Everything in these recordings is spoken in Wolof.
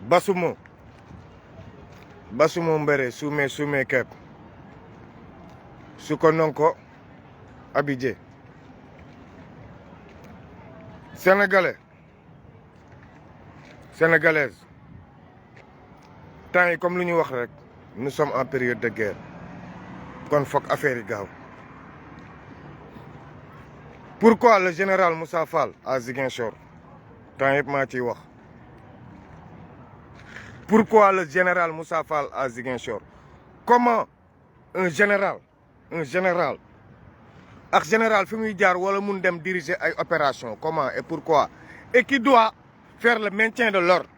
basumo mbere sume kep suko nonko abidje sénégalaise temps yi comme lu ñu wax rek nous sommes en période de guerre kon foog affaire yi gaaw. Pourquoi le général Moussa Fall à Ziguinchor temps yëpp maa ciy wax. Pourquoi le général Moussa Fall à Ziguinchor? Comment un général ak général fi muy jaar wala mun dem diriger ay opération comment et pourquoi et qui doit faire le maintien de l'ordre?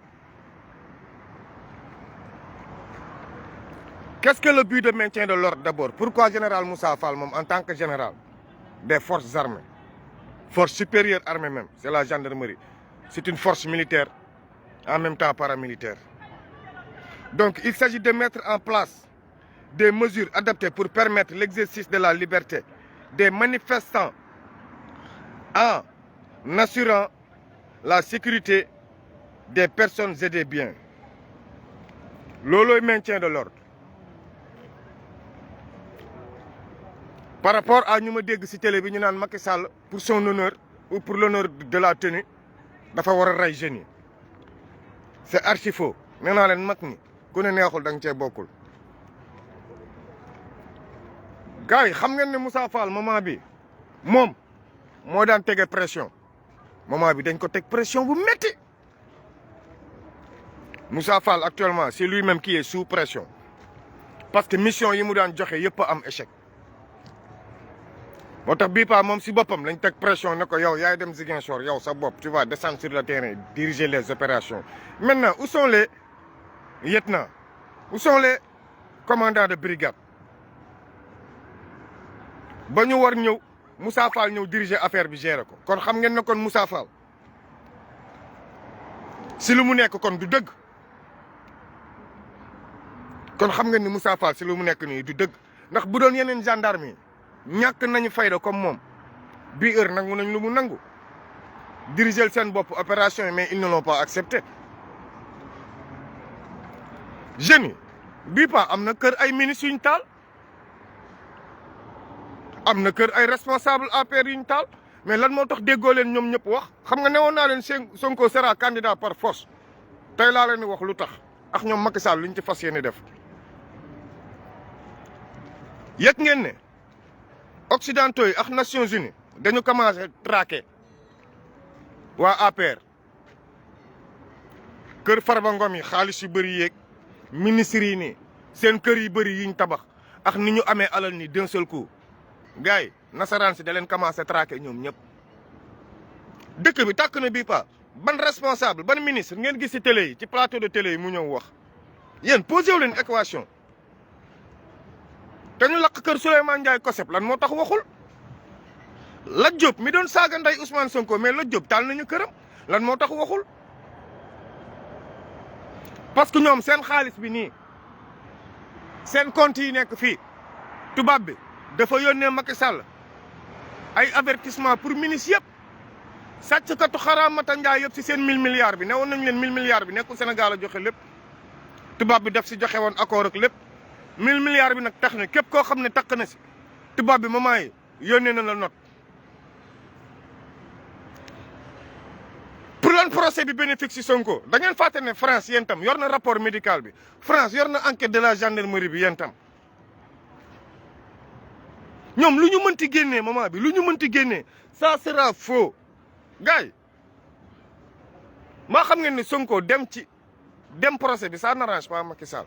Qu'est-ce que le but de maintien de l'ordre d'abord? Pourquoi général Moussa Fall moom en tant que général des forces armées, force supérieure armée même, c'est la gendarmerie, c'est une force militaire en même temps paramilitaire. Donc il s'agit de mettre en place des mesures adaptées pour permettre l'exercice de la liberté des manifestants en assurant la sécurité des personnes et des biens. Loolooy maintien de l'ordre. Par rapport à ñu ma dégg ci télé bi ñu naan Macky Sall pour son honneur ou pour l'honneur de la tenue dafa war a rey jeunes yi c'est archi faux. Nee naa leen mag ñi ku ne neexul da nga cee bokkul. gars yi xam ngeen ne Moussa Fall moment bi moom moo daan tege pression moment bi dañ ko teg pression bu métti. Moussa Fall actuellement c'est lui-même qui est sous pression parce que mission yi mu daan joxe yëpp a am échec. moo tax bii pas moom si boppam lañ teg pression ne ko yow yaay dem Ziguinchor yow sa bopp tu vas descendre sur le terrain diriger les opérations. Maintenant où sont les lieutenants, où sont les commandants de brigade ba ñu war ñëw Moussa Fall ñëw diriger affaire bi gérer ko. kon xam ngeen ne kon Moussa Fall si lu mu nekk kon du dëgg. kon xam ngeen ni Moussa Fall si lu mu nekk nii du dëgg ndax bu doon yeneen gendarme yi ñàkk nañu fayda comme moom bii heure nangu nañ lu mu nangu diriger seen bopp opération yi mais ils ne l'ont pas accepté. jeunes yi bii pas am na kër ay ministres yuñ taal am na kër ay responsable APR yuñ taal mais lan moo tax déggoo leen ñoom ñëpp wax. xam nga newoon naa leen Sonko sera candidat par force tey laa leen di wax lu tax ak ñoom Macky Sall luñ ci fas yéene def. yëg ngeen ne occidentaux yi ak Nations Unies dañu commencé traquer waa APR kër Farba Ngom yi xaalis yu bëri yeeg ministres yi nii seen kër yu bëri yiñ tabax ak ni ñu amee alal ni d'un seul coup gars yi nasaraan si da leen commencé traquer ñoom ñëpp. dëkk bi tàkk na bii pas ban responsable ban ministre ngeen gis ci télé yi ci plateau de télé yi mu ñëw wax yéen posé wu leen équation. te ñu lakk kër Souleymane Ndiaye Koseb lan moo tax waxul. Lat Diop mi doon saaga nday Ousmane Sonko mais Lat Diop taal nañu këram lan moo tax waxul. parce que ñoom seen xaalis bi nii seen compte yi nekk fii tubaab bi dafa yónnee Macky Sall ay avertissement pour ministre yëpp sàcckatu xaraamata Ndiaye yëpp si seen 1000 milliards bi ne woon nañ leen 1000 milliards bi nekkul Sénégal a joxe lépp tubaab bi def si joxe woon accord ak lépp. 1000 milliards bi nag tax na képp koo xam ne takk na si tubaab bi moment yi yónnee na la note pour lan procès bi bénéfice si Sonko da ngeen fàtte ne France yéen tam yor na rapport médical bi France yor na enquête de la gendarmerie bi yéen tam ñoom lu ñu mënti génnee moment bi lu ñu mënti génnee ça sera faux gars yi maa xam ngeen ne Sonko dem procès bi ça n'arrange pas Macky Sall.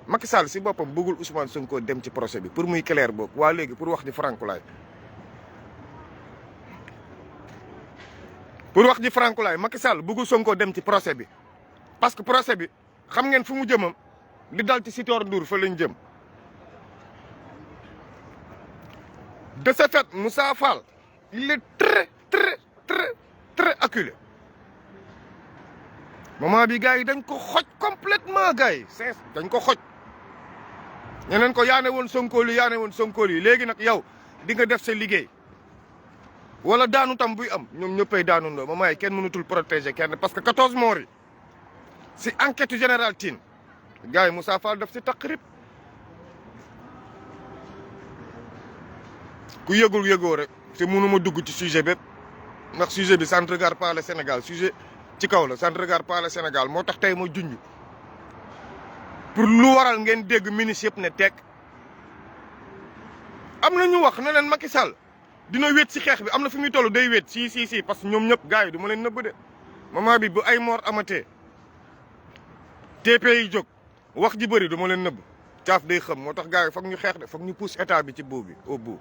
Macky Sall si boppam bëggul Ousmane Sonko dem ci procès bi pour muy clair boog waa léegi pour wax ji frankulaay Macky Sall bëggul Sonko dem ci procès bi parce que procès bi xam ngeen fu mu jëmam li dal ci Sitor Ndour fa lañ jëm. de ce fait Moussa Fall il est très acculé moment bi gars yi dañ ko xoj complètement gars yi dañ ko xoj. ñeneen ko yaane woon Sonko lii léegi nag yow di nga def sa liggéey wala daanu tam buy am ñoom ñëppay daanu ndoo ma may kenn mënutul protéger kenn parce que 14 morts yi si enquête générale Tine gars yi Moussa Fall daf si taqrib ku yëgul yëgoo rek te mënuma dugg ci sujet bépp ndax sujet bi ça ne regarde pas le Sénégal sujet ci kaw la ça ne regarde pas le Sénégal moo tax tey ma junj pour lu waral ngeen dégg ministre yëpp ne teg am na ñu wax ne leen Macky Sall dina wéet si xeex bi am na fi muy toll day wéet si parce que ñoom ñëpp gars yi du ma leen nëbb de moment bi bu ay mort amatee TP yi jóg wax ji bëri du ma leen nëbb caaf day xam moo tax gars yi foog ñu xeex de foog ñu pousse état bi ci bout bi au bout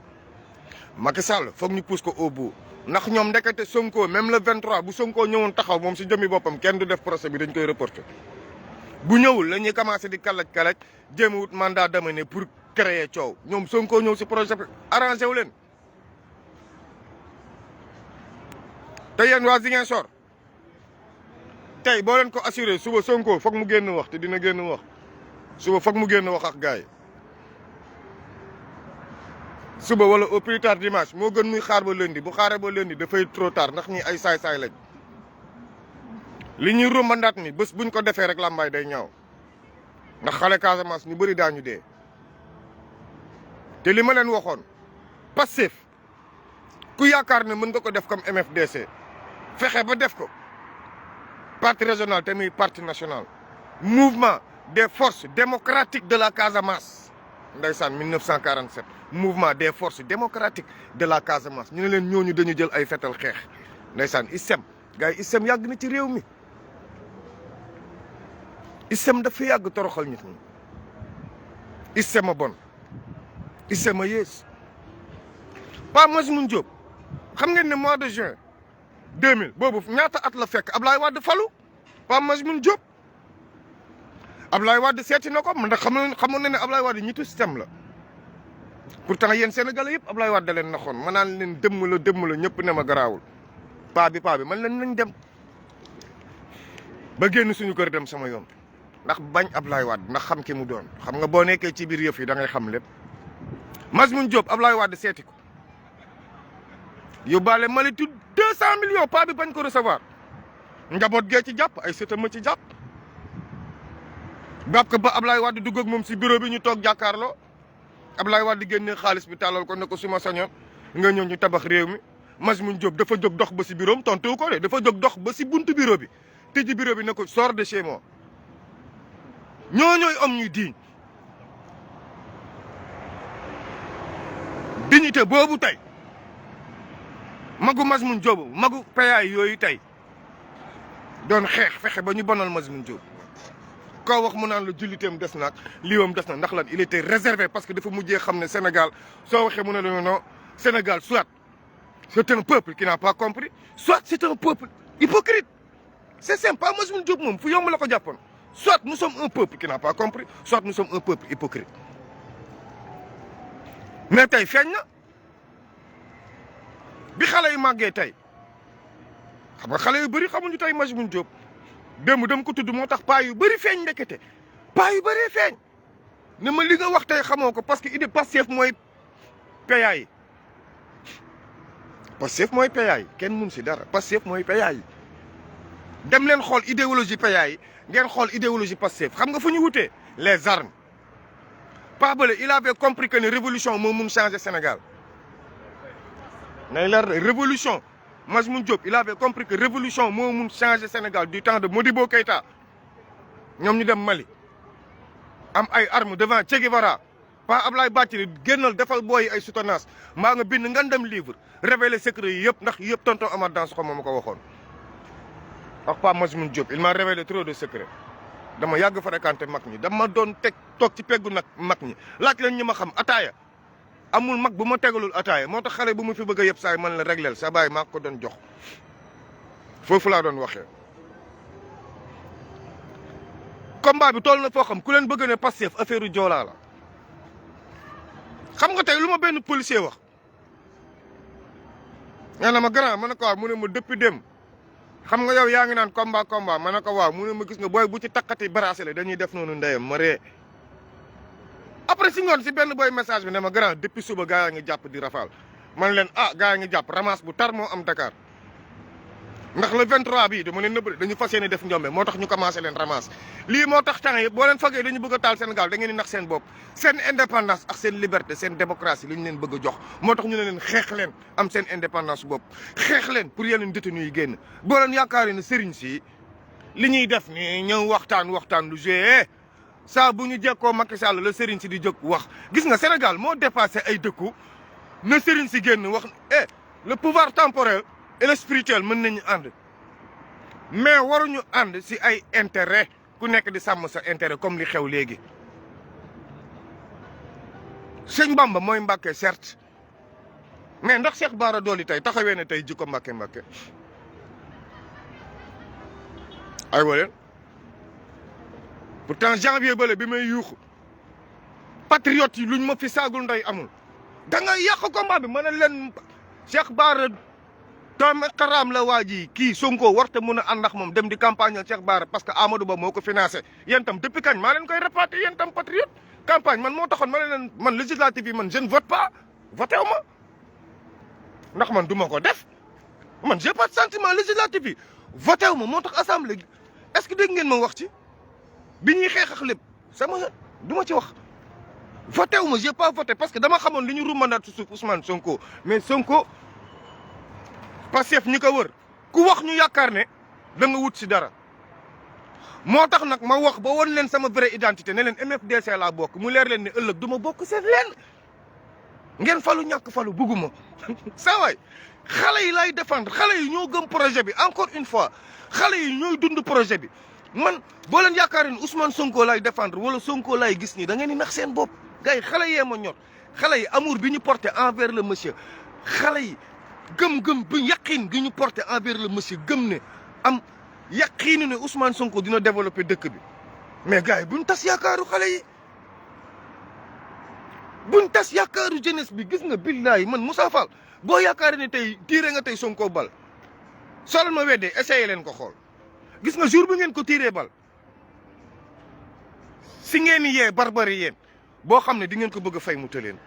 Macky Sall foog ñu pousse ko au bout ndax ñoom ndekete Sonko même le 23 bu Sonko ñëwoon taxaw moom si jëmmi boppam kenn du def procès bi dañ koy reporter bu ñëwul la ñuy commencé di kalaj jéem a wut mandat d'amener pour créer coow ñoom Sonko ñëw si projet bi arrangé wu leen te yéen waa Ziguinchor tey boo leen ko assuré suba Sonko foog mu génn wax te dina génn wax suba foog mu génn wax ak gars yi suba wala au plus tard dimanche moo gën muy xaar ba lundi bu xaaree ba lundi dafay trop tard ndax ñi ay saay-saay lañ li ñuy rombandaat ni bés buñ ko defee rek làmbaay day ñaaw ndax xale Casamance ñu bëri daañu dee te li ma leen waxoon Pastef ku yaakaar ne mën nga ko def comme MFDC fexe ba def ko parti régional te muy parti national mouvement des forces démocratiques de la Casamance ndeysaan 1947 mouvement des forces démocratiques de la Casamance ñu ne leen ñooñu dañu jël ay fetal xeex ndeysaan ISEM gars yi ISEM yàgg na ci réew mi ISEM dafa yàgg toroxal nit ñi ISEM a bon ISEM a yées Pa Majmoun Diop xam ngeen ne mois de juin 2000 boobu ñaata at la fekk Ablaye Wade falu Pa Majmoun Diop Ablaye Wade seeti na ko man ndax xamoon na ne Ablaye Wade ñitu système la pourtant yéen Sénégalais yëpp Ablaye Wade da leen naxoon ma naan leen dëmm la ñëpp ne ma garaawul paa bi man leen nañ dem ba génn suñu kër dem sama yoon ndax bañ Ablaye Wade ndax xam ki mu doon xam nga boo nekkee ci biir yëf yi da ngay xam lépp Majmoun Diop Ablaye Wade seeti ko yóbbaale malitu 200 millions paa bi bañ ko recevoir njaboot gee ci jàpp ay sëtama ci jàpp bàpp ko ba Ablaye Wade dugg ak moom si bureau bi ñu toog jàkkaarloo Ablaye Wade génne xaalis bi tàllal ko ne ko su ma sañoon nga ñëw ñu tabax réew mi Majmoun Diop dafa jóg dox ba si bureau am tontu ko de dafa jóg dox ba si buntu bureau bi tëji bureau bi ne ko sors de chez moi ñooñooy am ñuy dignité boobu tey magu Majmoun Diop magu payaay yooyu tey doon xeex fexe ba ñu bonal Majmoun Diop koo wax mu naan la julliteem des na ak liiwam des na ndax lan il était réservé parce que dafa mujjee xam ne Sénégal soo waxee mu ne la non Sénégal soit c'est un peuple qui n'a pas compris soit c'est un peuple hypocrite c'est simple pas Majmoun Diop moom fu yomb la ko jàppoon soit nous sommes un peuple qui n'a pas compris soit nous sommes un peuple hypocrite mais tey feeñ na bi xale yu màggee tey xam nga xale yu bëri xamuñu tey Majmoun Diop démb dem ko tudd moo tax paa yu bëri feeñ ndekete paa yu bëri feeñ ne ma li nga wax tey xamoo ko parce que idée Pastef mooy PA yi Pastef mooy PA yi kenn mun si dara Pastef mooy PA yi dem leen xool idéologie PA yi ngeen xool idéologie Pastef xam nga fu ñu wutee les armes Paa Bële il avait compris que ne révolution moo mun changer Sénégal nay leer révolution Majmoun Diop il avait compris que révolution moo mun changer Sénégal du temps de Modibo Keïta ñoom ñu dem Mali am ay armes devant Che Guevara Pa Ablaye Bathily génnal defal booyi ay soutenance maa nga bind nga dem livre révéler secret yi yëpp ndax yëpp tonton Amath Dansokho moo ma ko waxoon ak Pa Majmoun Diop il m'a révélé trop de secrets dama yàgg fréquenté mag ñi dama doon toog ci peggu nag mag ñi laaj leen ñi ma xam ataaya amul mag bu ma tegalul ataaya moo tax xale bu ma fi bëgg a yëpp saay man la régleel sa baay maa ko doon jox foofu laa doon waxee. combat bi toll na foo xam ku leen bëgg ne Pastef affaire Joola la xam nga tey lu ma benn policier wax nga ne ma grand ma ne ko waaw mu ne ma depuis dem xam nga yow yaa ngi naan combat ma ne ko waaw mu ne ma gis nga booy bu ci takkati bracelet dañuy def noonu ndeyam ma ree après si ngoon si benn booy message bi ne ma grand depuis suba gaa yaa ngi jàpp di rafal man leen ah gaa yaa ngi jàpp ramasse bu tar moo am Dakar ndax le 23 bii dama leen nëbb dañu fas yéene def njombe moo tax ñu commencé leen ramasse lii moo tax temps yëpp boo leen fagee dañu bëgg a taal Sénégal da ngeen di nax seen bopp seen indépendance ak seen liberté seen démocratie li ñu leen bëgg a jox moo tax ñu ne leen xeex leen am seen indépendance bopp xeex leen pour yeneen détenus yi génn boo leen yaakaaree ne sëriñ si li ñuy def ni ñëw waxtaan lu joué saa bu ñu jekkoo Macky Sall la sëriñ si di jóg wax gis nga Sénégal moo dépassé ay dëkku na sëriñ si génn wax le pouvoir temporel et le spirituel mën nañu ànd mais waruñu ànd si ay intérêt ku nekk di sàmm sa intérêt comme li xew léegi sëñ Bamba mooy Mbàkke certes mais ndax Cheikh Bara Dolly tey taxawee ne tey jikko Mbàkke ay waleen pourtant janvier bële bi may yuuxu patriotes yi luñ ma fi saagul nday amul da nga yàq combat bi ma ne leen Cheikh Bara doomu xaraam la waa ji kii Sonko warta mën a ànd ak moom dem di campagne Cheikh Bara parce que Amadou Ba moo ko financé yéen tam depuis kañ maa leen koy répété yéen tam patriote campagne man moo taxoon ma ne leen man législative yi man je ne vote pas voté wu ma ndax man du ma ko def man j'ai pas de sentiment législative yi voté wu ma moo tax assemblée est-ce que dégg ngeen ma wax ci bi ñuy xeex ak lépp sama du ma ci wax voté wu ma j'ai pas voté parce que dama xamoon li ñu rumandaat ci suuf Ousmane Sonko mais Sonko Pastef ñi ko wër ku wax ñu yaakaar ne da nga wut si dara moo tax nag ma wax ba won leen sama vraie identité ne leen MFDC laa bokk mu leer leen ne ëllëg du ma bokk seen leen ngeen falu ñàkk falu bugguma saa waay xale yi lay défendre xale yi ñoo gëm projet bi encore une fois xale yi ñooy dund projet bi man boo leen yaakaar ne Ousmane Sonko lay défendre wala Sonko lay gis nii da ngeen di nax seen bopp gars yi xale yee ma ñor xale yi amour bi ñu porté envers le monsieur xale yi gëm-gëm bi yaqin gi ñu porté envers le monsieur gëm ne am yaqiinu ne Ousmane Sonko dina développer dëkk bi mais gars yi buñ tas yaakaaru xale yi buñ tas yaakaaru jeunesse bi gis nga billahi man Moussa Fall boo yaakaar ne tey tiire nga tey Sonko bal solal ma weddee essayé leen ko xool gis nga jour bi ngeen ko tiiree bal si ngeen yee barbari yéen boo xam ne di ngeen ko bëgg a fay mu tëleen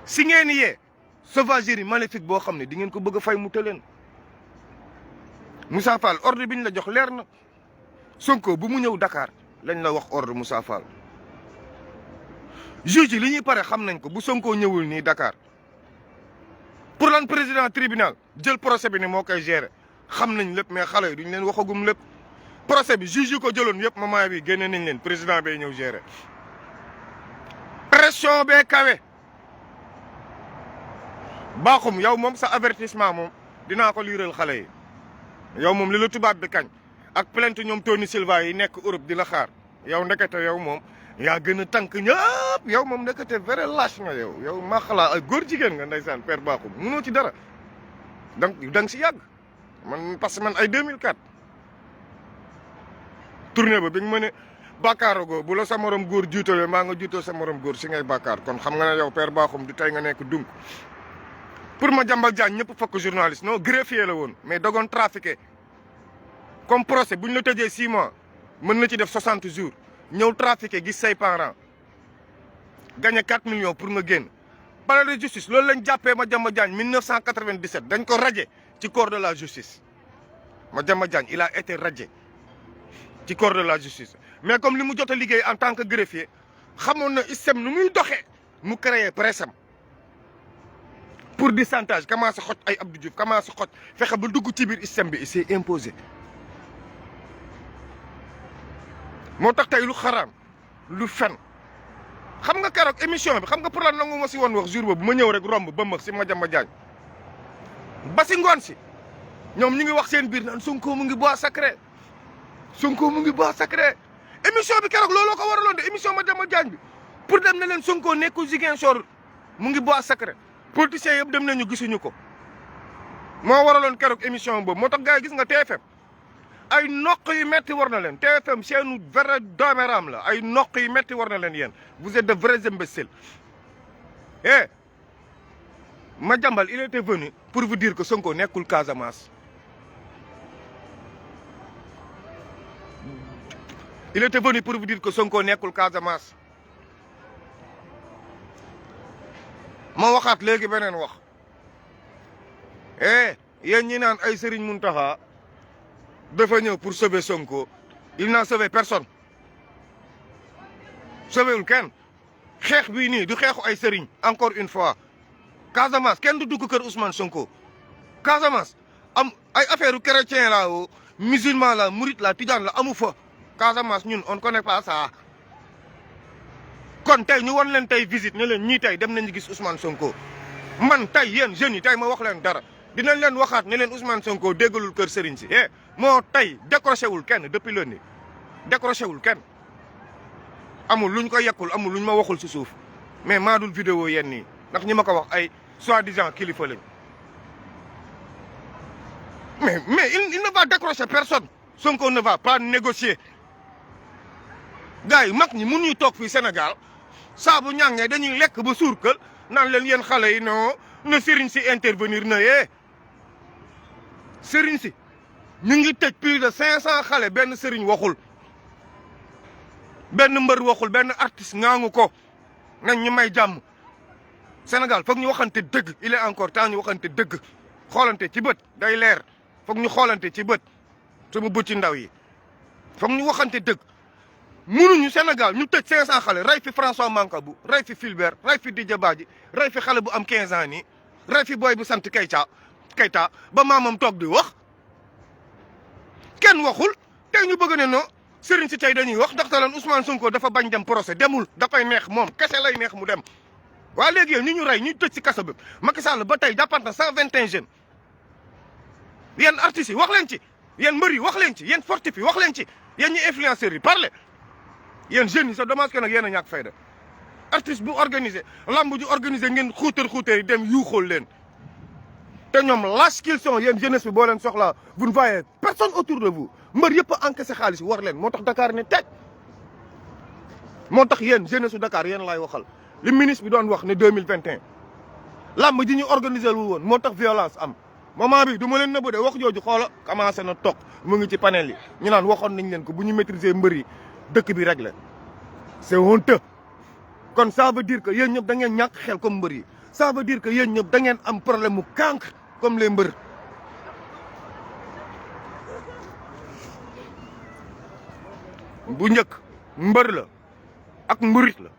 si ngeen yee sauvagerie maléfique boo xam ne di ngeen ko bëgg a fay mu tëleen Moussa Fall ordre bi ñu la jox leer na Sonko bu mu ñëw Dakar lañ la wax ordre Moussa Fall juge yi li ñuy pare xam nañ ko bu Sonko ñëwul nii Dakar pour lan président tribunal jël procès bi ne moo koy gérer xam nañ lépp mais xale yi duñ leen waxagum lépp procès bi juge yi ko jëloon yëpp moment bi génne nañ leen président bay ñëw gérer pression bee kawe baaxum yow moom sa avertissement moom dinaa ko liiral xale yi yow moom li la tubaab bi kañ ak plainte ñoom Tony Silva yi nekk Europe di la xaar yow ndekete yow moom yaa gën a tànk ñëpp yow moom ndekete vrai lâche nga yow maa xalaa ay góor jigéen nga ndeysaan père baaxum munoo ci dara da nga si yàgg man parce que man ay 2004 tournée ba bi nga ma ne bàkkaaragoo bu la sa morom góor jiitalee maa nga jiitoo sa morom góor si ngay bàkkaar kon xam nga ne yow père baaxum di tey nga nekk dunk pour Madiambal Diagne ñëpp fokk journaliste non greffier la woon mais dogoon trafiqué comme procès bu ñu la tëjee 6 mois mën na ci def 60 jours ñëw trafiqué gis say parents gagné 4 millions pour nga génn. palais de justice loolu lañ jàppee Madiambal Diagne 1997 dañ ko radié ci corps de la justice Madiambal Diagne il a été radié ci corps de la justice mais comme li mu jot a liggéey en tant que greffier xamoon na système nu muy doxee mu créé presse am pour di chantage commencé xoj ay Abdou Diouf commencé xoj fexe ba dugg ci biir système bi il s'est imposé moo tax tey lu xaraam lu fen xam nga keroog émission bi xam nga pour lan nangu ma si woon wax jour boobu ma ñëw rek romb ba ma si Madiambal Diagne ba si ngoon si ñoom ñu ngi wax seen biir naan Sonko mu ngi bois sacré Sonko mu ngi bois sacré émission bi keroog looloo ko waraloon de émission Madiambal Diagne bi pour dem na leen Sonko nekkul Ziguinchor mu ngi bois sacré politiciens yëpp dem nañu gisuñu ko moo waraloon keroog émission boobu moo tax gars yi gis nga TFM ay noq yu metti war na leen TFM seenu vrai dooméram la ay noq yu metti war na leen yéen vous êtes de vrais imbéciles Madiambal il était venu pour vous dire que Sonko nekkul Casamance il était venu pour vous dire que Sonko nekkul Casamance ma waxaat léegi beneen wax yéen ñi naan ay Serigne Mountakha dafa ñëw pour sauver Sonko il n'a sauvé personne sauvéwul kenn xeex bii nii du xeexu ay Serigne encore une fois Casamance kenn du dugg kër Ousmane Sonko Casamance am ay affaire chrétien la o musulman la mouride la tijaan la amu fa Casamance ñun on connaît pas ça kon tey ñu wan leen tey visite ne leen ñii tey dem nañu gis Ousmane Sonko man tey yéen jeunes yi tey ma wax leen dara dinañ leen waxaat ne leen Ousmane Sonko déggalul kër Serigne si moo tey décroché wul kenn depuis lundi décroché wul kenn amul luñ ko yekkul amul luñ ma waxul si suuf mais maa dul vidéo yenn nii ndax ñi ma ko wax ay soi-disant kilifa lañ mais il ne va décrocher personne Sonko ne va pas négocier gars yi mag ñi mënuñu toog fii Sénégal saa bu ñàngee dañuy lekk ba suur kër naan leen yéen xale yi non na Serigne si intervenir na Serigne si ñu ngi tëj plus de 500 xale benn Serigne waxul benn mbër waxul benn artiste ngaangu ko nañ ñu may jàmm Sénégal foog ñu waxante dëgg il est encore temps ñu waxante dëgg xoolante ci bët day leer foog ñu xoolante ci bët sama bët ci ndaw yi foog ñu waxante dëgg mënuñu Sénégal ñu tëj 500 xale rey fi François Mancabou rey fi Fulbert rey fi Didier Badji rey fi xale bu am 15 ans nii rey fi booy bu sant Keita ba maamam toog di wax kenn waxul tey ñu bëgg ne non Serigne si tey dañuy wax ndaxte lan Ousmane Sonko dafa bañ dem procès demul da koy neex moom kese lay neex mu dem. waa léegi yéen ñu rey ñu tëj si kaso bi Macky Sall ba tey jàppante na 121 jeunes yéen artistes yi wax leen ci yéen mbër yi wax leen ci yéen sportifs yi wax leen ci yéen ñi influenceurs yi parlez yéen jeunes yi c'est dommage que nag yéen a ñàkk fayda artiste bu organisé lamb ju organisé ngeen xuutar yi dem yuuxool leen te ñoom lâches qu'ils sont yéen jeunesse bi boo leen soxlaa vous ne voyez personne autour de vous mbër yëpp a encaissé xaalis war leen moo tax Dakar ne teg moo tax yéen jeunesse su Dakar yéen laay waxal li ministre bi doon wax ne 2021 lamb ji ñu organisé wul woon moo tax violence am moment bi du ma leen nëbb de wax jooju xoola commencé na toog mu ngi ci panel yi ñu naan waxoon nañ leen ko bu ñu maîtriser mbër yi dëkk bi rek la c'est honteux kon ça veut dire que yéen ñëpp da ngeen ñàkk xel comme mbër yi ça veut dire que yéen ñëpp da ngeen am problème mu cancre comme les mbër bu njëkk mbër la ak murit la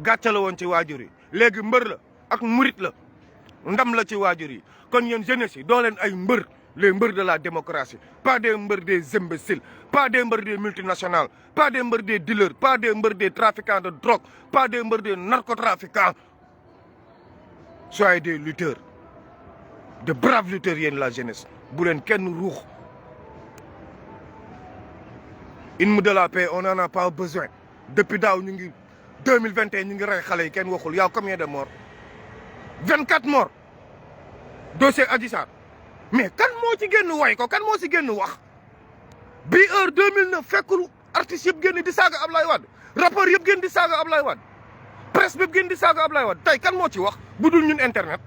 gàcce la woon ci waajur yi léegi mbër la ak murit la ndam la ci waajur yi kon yéen jeunesse yi doo leen ay mbër les mbër de la démocratie pas des mbër des imbéciles pas des mbër des multinationales pas des mbër des dealers pas des mbër des trafiquants de drogue pas des mbër des narcotrafiquants soyez des lutteurs de braves lutteurs yéen la jeunesse bu leen kenn ruux hymne de la paix on n'en a pas besoin depuis daaw ñu ngi 2021 ñu ngi rey xale yi kenn waxul y a combien de morts 24 morts dossier Adji Sarr mais kan moo ci génn way ko kan moo ci génn wax bi heure 2009 fekkul artistes yëpp génn di saaga Ablaye Wade rappeurs yëpp génn di saaga Ablaye Wade presse bépp génn di saaga Ablaye Wade tey kan moo ci wax bu dul ñun internet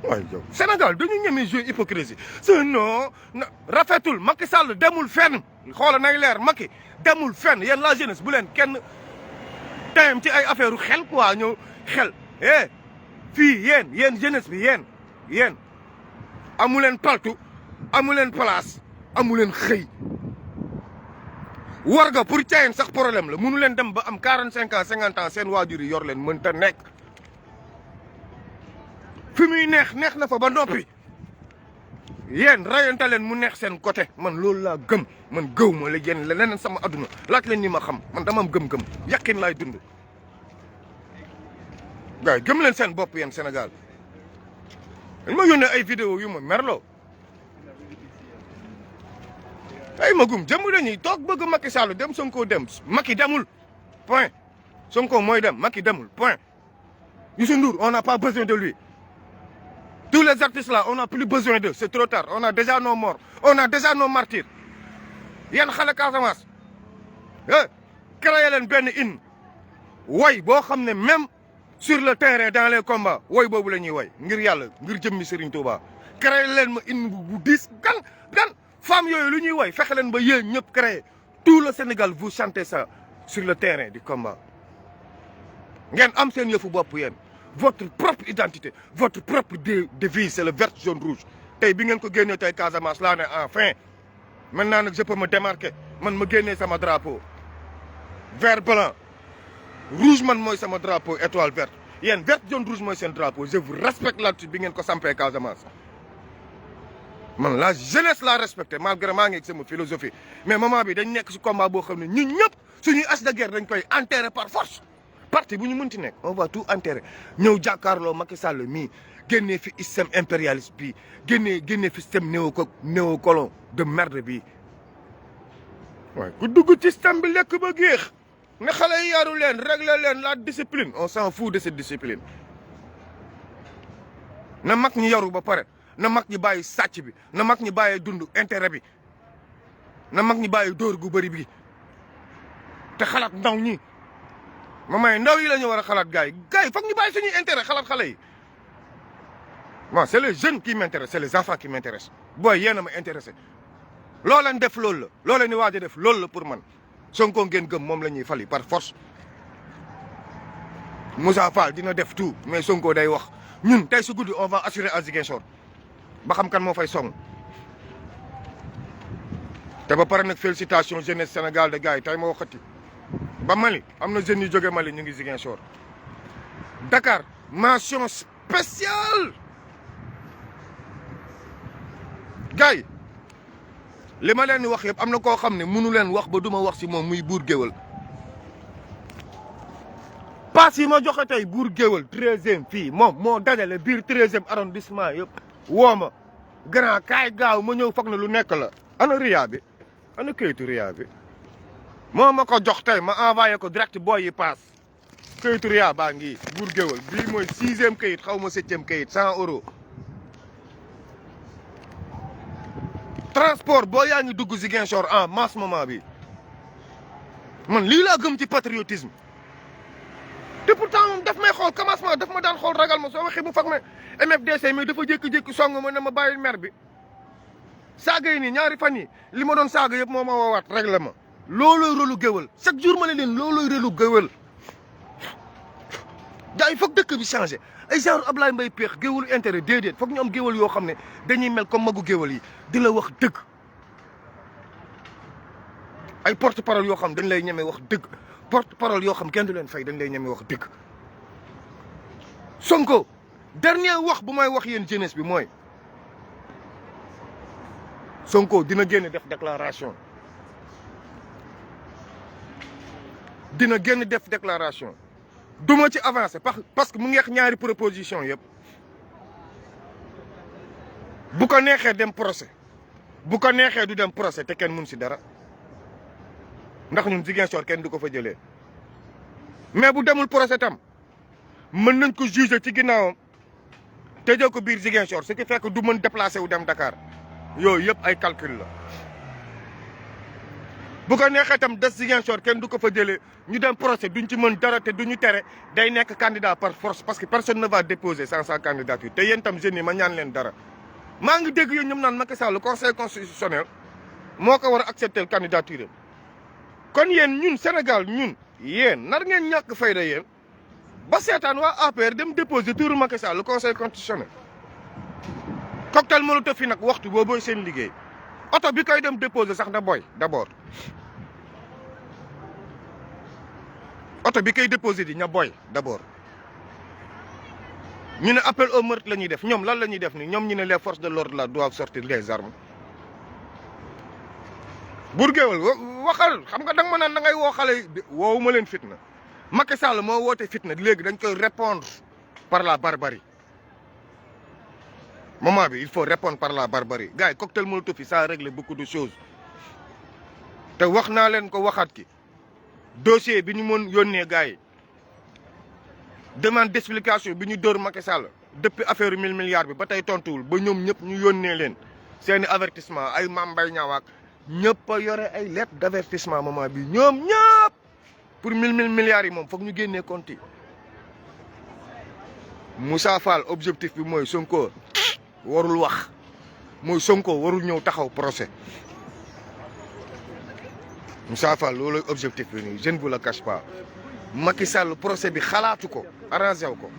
waaye yow Sénégal dañu ñeme jouer hypocrisie c'est non rafetul Macky Sall demul fenn xoola nay leer Macky demul fenn yéen la jeunesse bu leen kenn tayam ci ay affaire xel quoi ñëw xel fii yéen jeunesse bi yéen amu leen paltu amu leen place amu leen xëy warga pour cayen sax problème la mënu leen dem ba am 45 ans 50 ans seen waajur yi yor leen mënta nekk fi muy neex na fa ba noppi yéen rayante leen mu neex seen côté man loolu laa gëm man gëw ma la yéen leneen sama adduna laaj leen ni ma xam man dama am gëm-gëm yàqin laay dund gars yi gëm leen seen bopp yéen Sénégal dañ ma yónnee ay vidéo yu ma merloo ay magum jëmm dañuy toog bëgg Macky Sall dem Sonko dem Macky demul point Sonko mooy dem Macky demul point Youssou Ndour on n'a pas besoin de lui tous les artistes là on n'a plus besoin d'eux c'est trop tard on a déjà nos morts on a déjà nos martyrs yéen xale Casamance créé leen benn in way boo xam ne même sur le terrain dans les combats woy boobu la ñuy woy ngir yàlla ngir jëmmi Serigne Touba créé leen ma in bu diis gan femmes yooyu lu ñuy woy fexe leen ba yéen ñëpp créé tout le Sénégal vous chantez ça sur le terrain du combat ngeen am seen yëfu bopp yéen votre propre identité votre propre devise c'est le vert jaune rouge tey bi ngeen ko génnee tey Casamance laa ne enfin maintenant nag je peux me démarquer man ma génnee sama drapeau vert blanc rouge man mooy sama drapeau étoile verte yéen vert jaune rouge mooy seen drapeau je vous respecte là-dessus bi ngeen ko sampee Casamance man la jeunesse la respecté malgré maa ngi ak sama philosophie mais moment bi dañ nekk ci combat boo xam ne ñun ñëpp suñuy as de guerre dañ koy enterrer par force parti bu ñu mënti nekk on va tout enterrer ñëw jàkkaarloo Macky Sall mii génnee fi système impérialiste bi génnee fi système néocolon de merde bi waaye ku dugg ci système bi lekk ba géex ne xale yi yaru leen régler leen la discipline on s'en fout de cette discipline na mag ñi yaru ba pare na mag ñi bàyyi sàcc bi na mag ñi bàyyi dund intérêt bi na mag ñi bàyyi dóor gu bëri bi te xalaat ndaw ñi ma may ndaw yi la ñu war a xalaat gars yi foog ñu bàyyi suñuy intérêt xalaat xale yi bon c'est les jeunes qui m'intéressent c'est les enfants qui m'intéressent booy yéen a ma intéressé loo leen def loolu la loo leen di waaj a def loolu la pour man Sonko ngeen gëm moom la ñuy fali par force Moussa Fall dina def tout mais Sonko day wax ñun tey su guddi on va assurer à Ziguinchor ba xam kan moo fay song te ba pare nag félicitation jeunesse Sénégal de gars yi tey ma waxati ba Mali am na jeunes yu jóge Mali ñu ngi Ziguinchor Dakar mention spéciale gars yi li ma leen di wax yëpp am na koo xam ne mënu leen wax ba duma wax si moom muy buur géwal pass yi ma joxe tey buur géwal 13e fii moom moo dajale biir 13e arrondissement yëpp woo ma grand kaay gaaw ma ñëw foog na lu nekk la ana ria bi ana kayitu ria bi moo ma ko jox tey ma envoyé ko direct booy yi paas kayitu ria baa ngi buur géwal bii mooy 6e kayit xaw ma 7e kayit 100 euros transport boo yaa ngi dugg Ziguinchor en masse moment bi man lii laa gëm ci patriotisme te pourtant moom daf may xool commencement daf ma daan xool ragal ma soo waxee bu fag ma MFDC mais dafa jékki-jékki song ma ne ma bàyyi mer bi saaga yi nii ñaari fan yi li ma doon saaga yëpp moo ma woowaat réglé ma loolooy rôlu géwal chaque jour ma ne leen loolooy rôlu géwal gars yi foog dëkk bi changé ay genre Ablaye Mbaye Péex géwalu intérêt déedéet foog ñu am géwal yoo xam ne dañuy mel comme magu géwal yi di la wax dëgg ay porte parole yoo xam dañ lay ñeme wax dëgg porte parole yoo xam kenn du leen fay dañ lay ñeme wax dëgg Sonko dernier wax bu may wax yéen jeunesse bi mooy Sonko dina génn def déclaration duma ci avancé parce que mu ngi wax ñaari proposition yëpp bu ko neexee dem procès bu ko neexee du dem procès te kenn mun si dara ndax ñun Ziguinchor kenn du ko fa jëlee mais bu demul procès tam mën nañ ko juger ci ginnaawam tëjee ko biir Ziguinchor ce qui fait que du mën déplacé wu dem Dakar yooyu yëpp ay calcul la bu ko neexee tam des Ziguinchor kenn du ko fa jëlee ñu dem procès duñ ci mën dara te duñu tere day nekk candidat par force parce que personne ne va déposer sans sa candidature te yéen tam jeunes yi ma ñaan leen dara maa ngi dégg yéen ñoom naan Macky Sall le conseil constitutionnel moo ko war a accepter candidature kon yéen ñun Sénégal ñun yéen nar ngeen ñàkk fayda yéen ba seetaan waa APR dem déposer turu Macky Sall le conseil constitutionnel cocktail molotov fi nag waxtu boobooy seen liggéey oto bi koy dem déposer sax na boy d'abord oto bi koy déposer di ña boy d'abord ñu ne appel au meurtre la ñuy def ñoom lan la ñuy def ni ñoom ñu ne les forces de l'ordre là doivent sortir les armes Bour Gueweul waxal xam nga danga ma naan da ngay woo xale yi woowu ma leen fitna Macky Sall moo woote fitna léegi dañ koy répondre par la barbarie moment bi il faut répondre par la barbarie gars yi cocktail molotov yi ça règle beaucoup de choses te wax naa leen ko waxaat ki dossier bi ñu mën yónnee gars yi demande d'explication bi ñu dóor Macky Sall depuis affaire 1000 milliards bi ba tey tontuwul ba ñoom ñëpp ñu yónnee leen seeni avertissement ay Mame Mbaye Niang ak ñëpp a yore ay lettre d'avertissement moment bi ñoom ñëpp pour 1000 milliards yi moom foog ñu génnee compte yi Moussa Fall objectif bi mooy Sonko warul wax mooy Sonko warul ñëw taxaw procès Moussa Fall loolu objectif bi nii je ne vous le cache pas Macky Sall procès bi xalaatu ko arrangé wu ko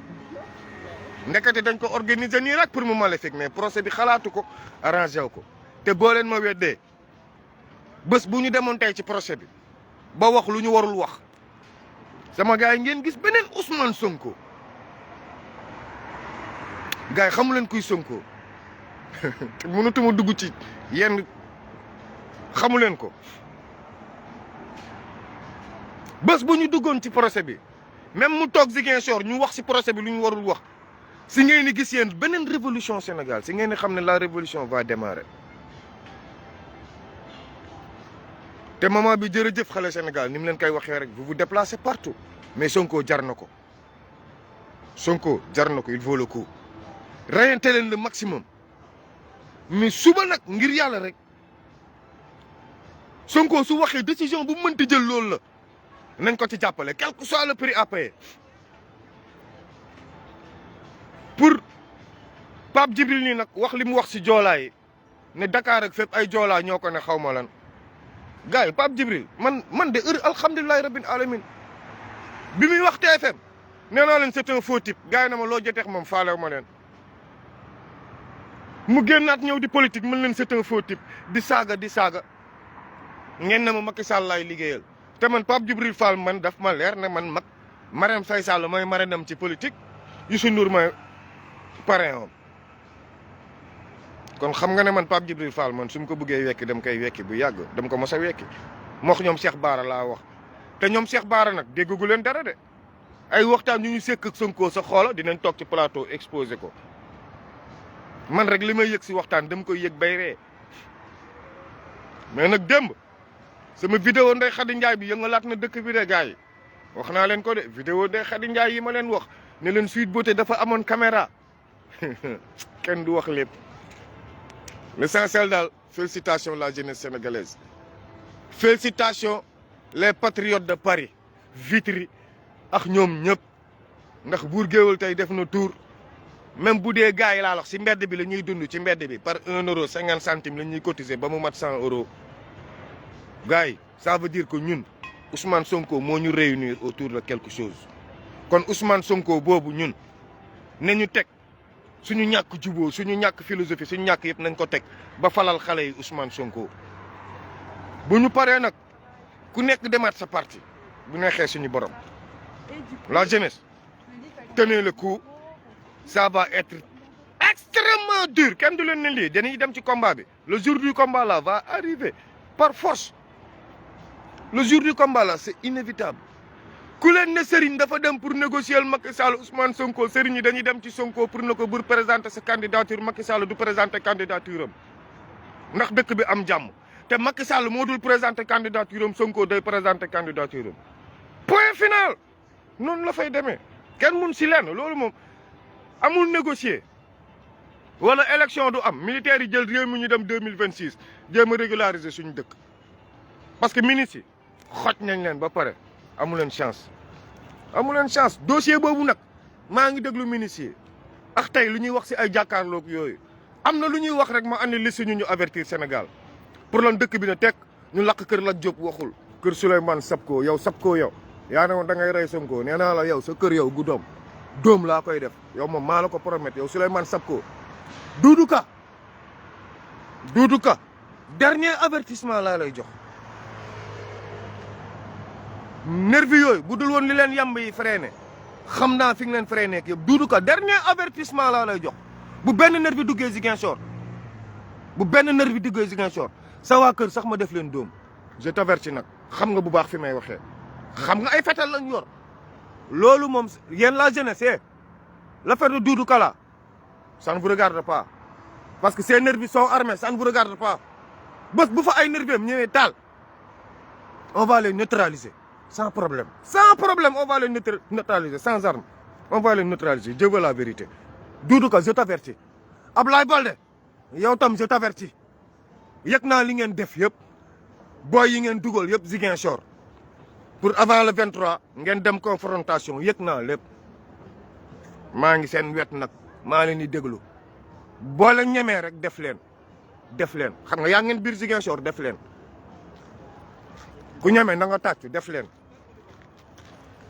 ndekete dañ ko organiser nii rek pour mu maléfique mais procès bi xalaatu ko arrangé wu ko te boo leen ma weddee bés bu ñu demoon tey ci procès bi ba wax lu ñu warul wax sama gars yi ngeen gis beneen Ousmane Sonko gars yi xamu leen kuy Sonko te mënatuma dugg ci yenn xamu leen ko bés bu ñu duggoon ci procès bi même mu toog Ziguinchor ñu wax si procès bi lu ñu warul wax si ngeen di gis yéen beneen révolution Sénégal si ngeen di xam ne la révolution va démarrer te moment bi jërëjëf xale Sénégal ni mu leen koy waxee rek vous vous déplacez partout mais Sonko jar na ko Sonko jar na ko il vaut le coup rayante leen le maximum mais suba nag ngir yàlla rek Sonko su waxee décision bu mënti jël loolu la nañ ko ci jàppale quel que soit le prix à payer pour Pape Djibril nii nag wax li mu wax si joolaa yi ne Dakar ak fépp ay joolaa ñoo ko ne xaw ma lan gars yi Pape Djibril man de heure alhamdulilahi rabbil alamin bi muy wax TFM nee naa leen c'est un faux type gars yi na ma loo joteex moom faalew ma leen mu génnaat ñëw di politique mën leen c'est un faux type di saaga ngeen na ma Macky Sall laay liggéeyal te man Pape Djibril Fall man daf ma leer ne man mag Marème Faye Sall mooy marrainam ci politique Youssou Ndour mooy parrain am kon xam nga ne man Pape Djibril Fall man su ma ko bëggee wekki dem koy wekki bu yàgg dem ko mos a wekki moox ñoom Cheikh Bara laa wax te ñoom Cheikh Bara nag déggagu leen dara de ay waxtaan ñu sekk ak Sonko sa xoola dinañ toog ci plateau exposé ko man rek li may yëg si waxtaan dama koy yëg bay ree mais nag démb sama vidéo Ndeye Khady Ndiaye bi yëngalaat na dëkk bi de gars yi wax naa leen ko de vidéo Ndeye Khady Ndiaye yi ma leen wax ne leen Sweet Beauté dafa amoon caméra kenn du wax lépp l'essentiel daal félicitations la jeunesse sénégalaise félicitations les patriotes de Paris Vitry ak ñoom ñëpp ndax buur géewal tey def na tour même bu dee gars yi laa wax si mbedd bi la ñuy dund ci mbedd bi par 1,50 € la ñuy cotiser ba mu mat 100 €. gars yi ça veut dire que ñun Ousmane Sonko moo ñu réunir autour de quelque chose kon Ousmane Sonko boobu ñun ne ñu teg suñu ñàkk juboo suñu ñàkk philosophie suñu ñàkk yëpp nañ ko teg ba falal xale yi Ousmane Sonko bu ñu paree nag ku nekk demaat sa parti bu neexee suñu borom la jeunesse tenez le coup ça va être extrêmement dur kenn du leen ne lii dañuy dem ci combat bi le jour du combat là va arriver par force le jour du combat là c'est inévitable ku leen ne Serigne dafa dem pour négocier Macky Sall Ousmane Sonko Serigne yi dañuy dem ci Sonko pour ne ko bur présenter sa candidature Macky Sall du présenter candidature am ndax dëkk bi am jàmm te Macky Sall moo dul présenter candidature am Sonko day présenter candidature am point final noonu la fay demee kenn mun si lenn loolu moom amul négocier wala élection du am militaires yi jël réew mi ñu dem 2026 jéem a régulariser suñu dëkk parce que ministres yi xoj nañ leen ba pare amu leen chance dossier boobu nag maa ngi déglu ministres yi ak tey lu ñuy wax si ay jàkkaarloog yooyu am na lu ñuy wax rek ma andi liste ñu avertir Sénégal pour lan dëkk bi ne teg ñu lakk kër Lat Diop waxul kër Souleymane Sapko yow yaa ne woon da ngay rey Sonko nee naa la yow sa kër yow gu doom laa koy def yow moom maa la ko promettre yow Souleymane Sapko Doudou Ka dernier avertissement laa lay jox nervi yooyu bu dul woon li leen yamb yi freiné xam naa fi nga leen freiné ak yëpp Doudou Ka dernier avertissement laa lay jox bu benn nervi duggee Ziguinchor sa waa kër sax ma def leen doom je t'avertis nag xam nga bu baax fi may waxee xam nga ay fetal lañ yor loolu moom yéen la jeunesse l'affaire de Doudou Ka là ça ne vous regarde pas parce que ces nervis sont armés ça ne vous regarde pas bés bu fa ay nervis am ñëwee taal on va les neutraliser sans problème on va les neutraliser sans arme on va les neutraliser je veux la vérité Doudou Ka je t'avertis Ablaye Baldé yow tam je t'avertis yëg naa li ngeen def yëpp booy yi ngeen dugal yëpp Ziguinchor pour avant le 23 ngeen dem confrontation yëg naa lépp maa ngi seen wet nag maa leen di déglu boo leen ñemee rek def leen xam nga yaa ngeen biir Ziguinchor def leen ku ñemee na nga tàccu def leen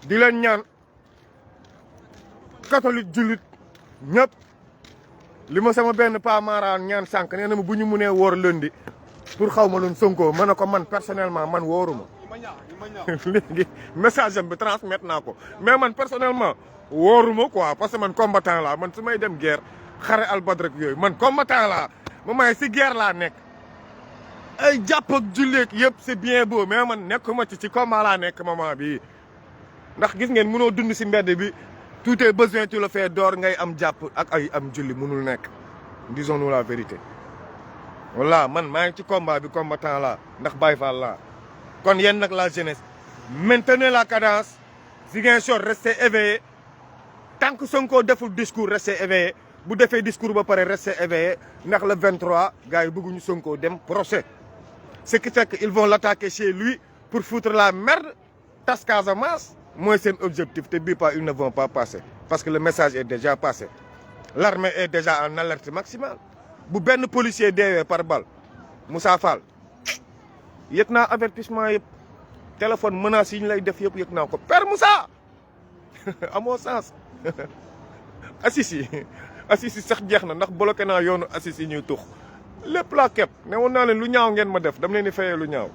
di leen ñaan catholique jullit ñëpp li ma sama benn pa Maraan ñaan sànq nee na ma bu ñu mënee woor lundi pour xaw ma luñ Sonko ma ne ko man personnellement man wóoruma léegi message am bi transmettre naa ko mais man personnellement wóoruma quoi parce que man combattant laa man su may dem guerre xare albadr rek yooyu man combattant laa ma may si guerre laa nekk ay jàpp ak julleeg yëpp c'est bien beau mais man nekkuma ci combat laa nekk moment bii ndax gis ngeen mënoo dund si mbedd bi tout est besoin tu le fais door ngay am jàpp ak ay am julli mënul nekk disons-nous la vérité voilà man maa ngi ci combat bi combattant laa ndax Baye Fall laa kon yéen nag la jeunesse maintenez la cadence Ziguinchor restez éveillé tant que Sonko deful discours restez éveillé bu defee discours ba pare restez éveillé ndax le 23 gars yi bëgguñu Sonko dem procès ce qui fait que ils vont l'attaquer chez lui pour foutre la merde tas Casamance mooy seen objectif te bii pas ils ne vont pas passer parce que le message est déjà passé l'armée est déjà en alerte maximale bu benn policier deewee par balle Moussa Fall yëg naa avertissement yëpp téléphone menace yi ñu lay def yëpp yëg naa ko Père Moussa amoo sens assis yi sax jeex na ndax bloqué naa yoonu assis yi ñuy tux lépp laa kepp ne woon naa leen lu ñaaw ngeen ma def dam leen di fayee lu ñaaw